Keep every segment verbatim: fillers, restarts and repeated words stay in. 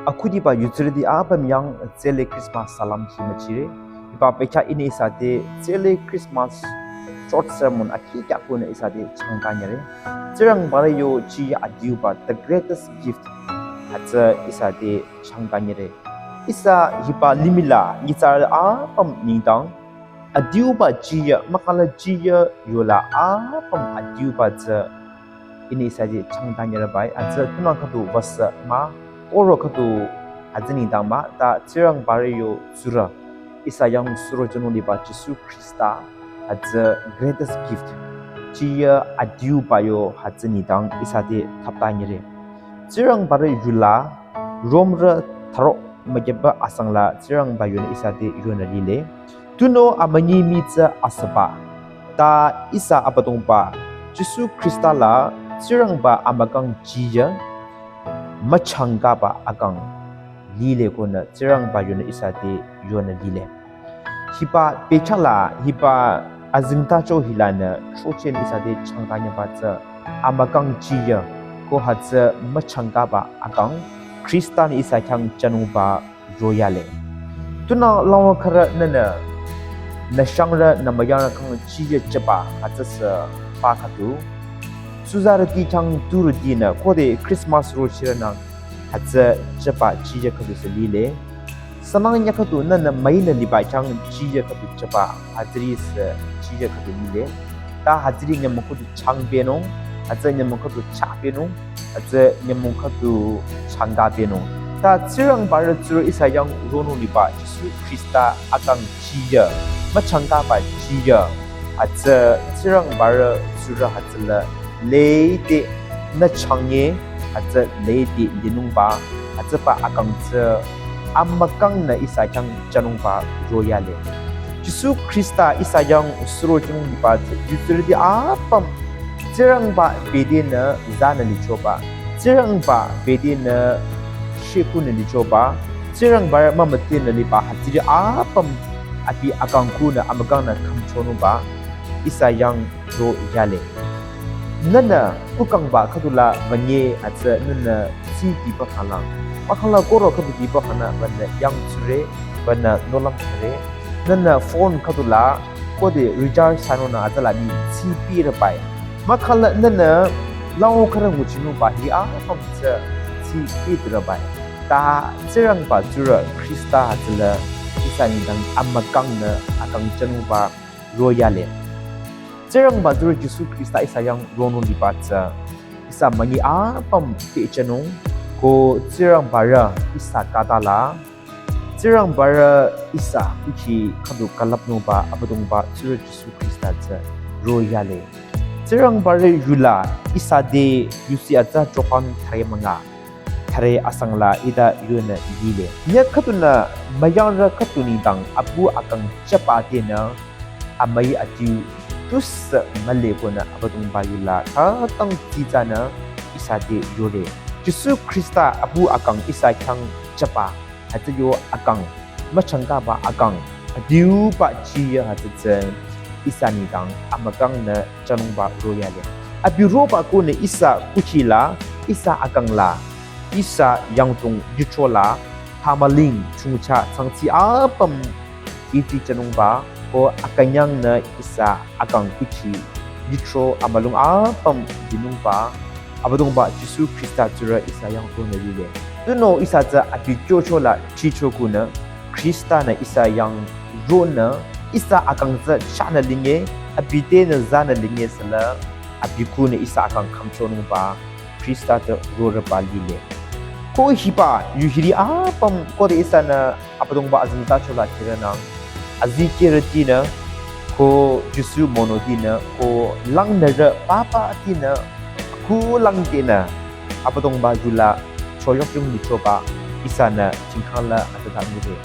Akhudiba yutsürüti apüm yang tsele Christmas salam hi müchire. Hiba bekhyah ihnü ihsa te tsele Christmas short sermon akhi kya kunü ihsa te changtanyire. Tsingrangbarü yo jiyü adiuba the greatest gift hütsü ihsa te changtanyire. Ihsa hiba limih la nyitsarü apüm nengdang adiuba jiyü, mahkhang la jiyü yola apüm adiuba tsü ihnü ihsa te changtanyire bai. Hütsü tunang khüdu wasa mah, oro khüdu hütsü nengdang mah, ta Tsingrangbarü yo tsurü ihsa yang surojünung liba Jisu Khrista hütsü greatest gift. Jiyü adiuba yo hütsü nengdang ihsa te thaptanyire. Tsingrangbarü yula Romrü tharo mükyeba asang la Tsingrangba yunü ihsa te yonü lile. Tunüo amünyi mii tsü asüba, ta ihsa Abüdongba Jisu Khrista la Tsingrangba amükang jiyü müchangkaba akang lile konü Tsingrangba yunü ihsa te yonü lile. Hiba bekhyah la hiba azengtacho hilanü chochen ihsa te changtanyüba tsü amükang jiyü ko hütsü müchangkaba akang Khrista-nü ihsa khyang jünungba royale. Tunüo langwa khürü nünü nü shangrü nü müyangrü khyang jiyü jüba hütsüsü pa khüdu. Tsuzarüti khyang turütinü khode Christmas rochirünang hütsü jüba jiyü khüdusü lile. Sünang nyü khüdu nünü müinü liba khyang jiyü khüdu jüba hütsürisü jiyü khüdu lile. Ta hütsüri nyümong khüdu changpehnung, hütsü nyümong khüdu chahpehnung, hütsü nyümong khüdu changkapehnung. Ta Tsingrangbarü tsurü ihsa yang ronung liba Jisu Khrista akang jiyü müchangkaba jiyü hütsü Tsingrangbarü tsurü hütsüla lede nü changye hütsü lede linungba hütsüba akang tsü amükangnü ihsa khyang jünungba royale. Jisu Khrista ihsa yang surojünung liba tsü yutsürüti apüm Tsingrangba bedenü zanü lichoba, Tsingrangba bedenü shekunü lichoba, Tsingrangbarü mümüdhenü liba hütsüri apüm abi akang kunü amükangnü khümchonungba ihsa yang royale. Nünü kukangba khüdula wünye hütsü nünü tsi biba khanglang, mahkhang la koro khüdu biba khanglang wünü yangtsure, wünü nohlüm thsare. Nünü phone khüdula khode recharge thsanungnü hütsüla mii tsi birü bai. Mahkhang la nünü lao khürü nguchinungba hi apüm tsü tsi bitrü bai. Ta Tsingrangba tsurü Khrista hütsüla ihsa nengdang amükangnü akang jünungba royale. Tsingrangba tsurü Jisu Khrista ihsa yang ronung liba tsü ihsa münyi apüm pehjünung ko Tsingrangbarü ihsa khütala, Tsingrangbarü ihsa kukhi khüdu külüpnungba Abüdongba tsurü Jisu Khrista tsü royale. Tsingrangbarü yula ihsa te yusi atsa Johan thüre münga, thüre asang la hita yonü lile. Nyü khüdunü müyangrü khüdu nengdang apu akang jüba tenü amüi adiu tusü mühle konü Abüdongba yula khütang tsitsanü ihsa te yore. Jisu Khrista apu akang ihsa khyang jüba hütsü yo akang, müchangkaba akang, adiuba jiyü hütsü tsü ihsa nengdang amükangnü jünungba royale. Abi roba konü ihsa kukhila, ihsa akang la, ihsa yangdong yucho la, pamaling chungcha changchi apüm iti jünungba ko akünyangnü ihsa akang kukhi yucho amülung apüm dinungba Abüdongba Jisu Khrista tsurü ihsa yang ronü lile. Tunüo ihsa tsü abi kyocho la chicho kunü Khrista-nü ihsa yang ronü, ihsa akang tsü chahnü linye, abi tenü zanü linye süla, abi kunü ihsa akang khümchonungba Khrista te rorüba lile. Ko hiba yu hiri apüm khode ihsanü Abüdongba azengtacho la khürünang, azikehrütinü ko Jisu monotinü ko langnürü papatinü kulang tenü Abüdongba yula choyokjung lichoba ihsanü jingkhang la atata ngure.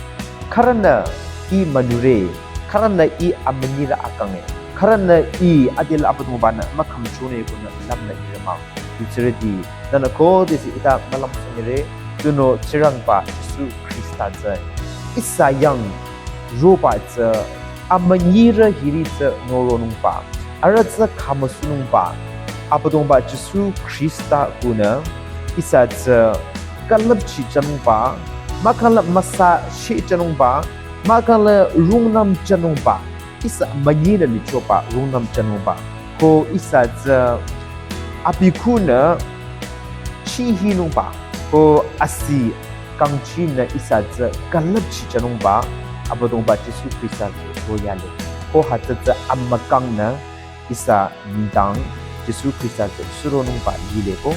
Khürünü ih münure, khürünü ih amünyirü akange, khürünü ih adela Abüdongba-nü mükhümchonü konü lümnü irü mah. Yutsürüti, nünü khodesü hita mülüm sanyire, tunüo Tsingrangba Jisu Khrista tsü ihsa yang roba tsü amünyirü hiri tsü noronungba, arüh tsü khümüsunungba, Abüdongba Jisu Khrista kunü ihsa tsü külüpchi jünungba, mahkhang la müsa shi jünungba, mahkhang la rungnüm jünungba, ihsa münyinü lichoba rungnüm jünungba, ko ihsa tsü abi khunü chihinungba, ko asi kangchinü ihsa tsü külüpchi jünungba, Abüdongba Jisu Khrista tsü royale. Ko hütsü tsü amükangnü ihsa nengdang Jisu Khrista tsü suronungba lile ko,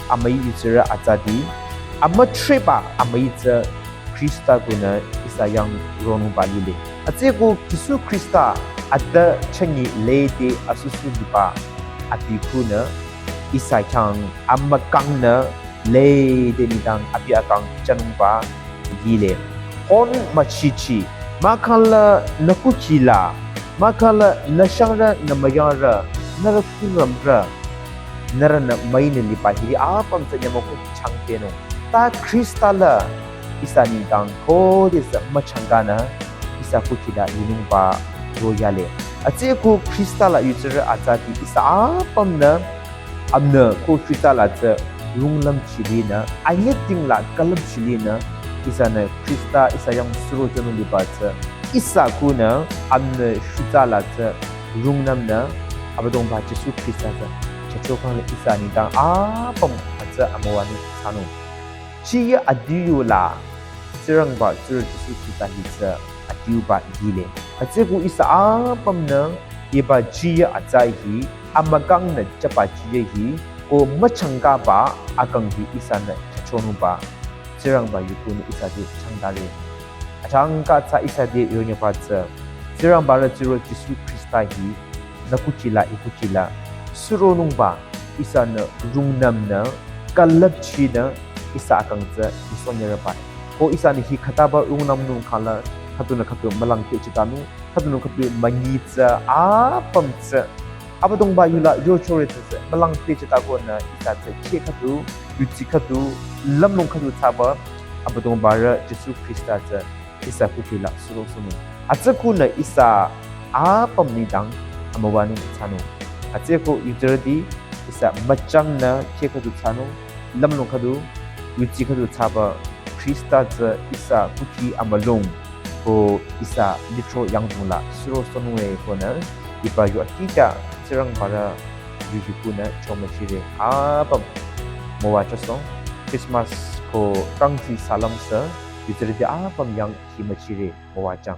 amüi yutsürü atsati, amütreba amüi tsü Khrista kunü ihsa yang ronungba lile. Hütsüeko Jisu Khrista atü chünyi lede asusu liba abi khunü ihsa khyang amükangnü lede nengdang abi akang jünungba lile. Hon müchichi, mahkhang la nü kukhi la, mahkhang la nü shangrü nü müyangrü, nührü khungrümrü, nührünü müinü liba hiri apüm tsü nyümong ko changpenung. Ta Khrista la ihsa nengdang khodesü müchangkanü ihsa kukhi la linungba royale. Hütsüeko Khrista la yutsürü atsati ihsa apümnü amünyi ko Khrista la tsü rungnüm chilinü, anyüding la külüp chilinü, ihsanü Khrista ihsa yang suro jünung liba tsü, ihsa kunü amünyi shutsa la tsü rungnümnü, Abüdongba Jisu Khrista tsü chachokhang la ihsa nengdang apüm hütsü amüwanung thsanung. Chiya adiu la, Tsingrangba tsurü Jisu Khrista hi tsü adiuba lile. Hütsüeko ihsa apümnü hiba chiya atsa hi amükangnü jüba chiya hi ko müchangkaba akang hi ihsanü chachonungba Tsingrangba yu khunü ihsa te changtare. Achangka tsü ihsa te yonyüba tsü, Tsingrangba rü tsurü Jisu Khrista hi nü kukhi la i kukhi la suronungba ihsanü rungnümnü külüpchinü ihsa akang tsü isonyereba. Ko ihsanü hi khütaba rungnümnung khala khüdunü khüdu mülang pehjütanung, khüdunü khüdu münyi tsü apüm tsü Abüdongba yu la yochore tsü mülang pehjütakonü ihsa tsü kheh khüdu, yudsi khüdu, lümlong khüdu thsaba Abüdongba rü Jisu Khrista tsü ihsa kukhi la surosohnung. Hütsükunü ihsa apüm nengdang amüwanung thsanung. Hütsüeko yutsürüti ihsa müchangnü kheh khüdu thsanung, lümlong khüdu, yudsi khüdu thsaba Khrista tsü ihsa kukhi amülung ko ihsa lithro yangdong la surosohnunge konü hiba yu akikya Tsingrangba rü yu hi khunü chomüchire. Apüm müwajüsoh. Christmas ko kangsi salam sü yutsürüti apüm yang hi müchire, müwajüng.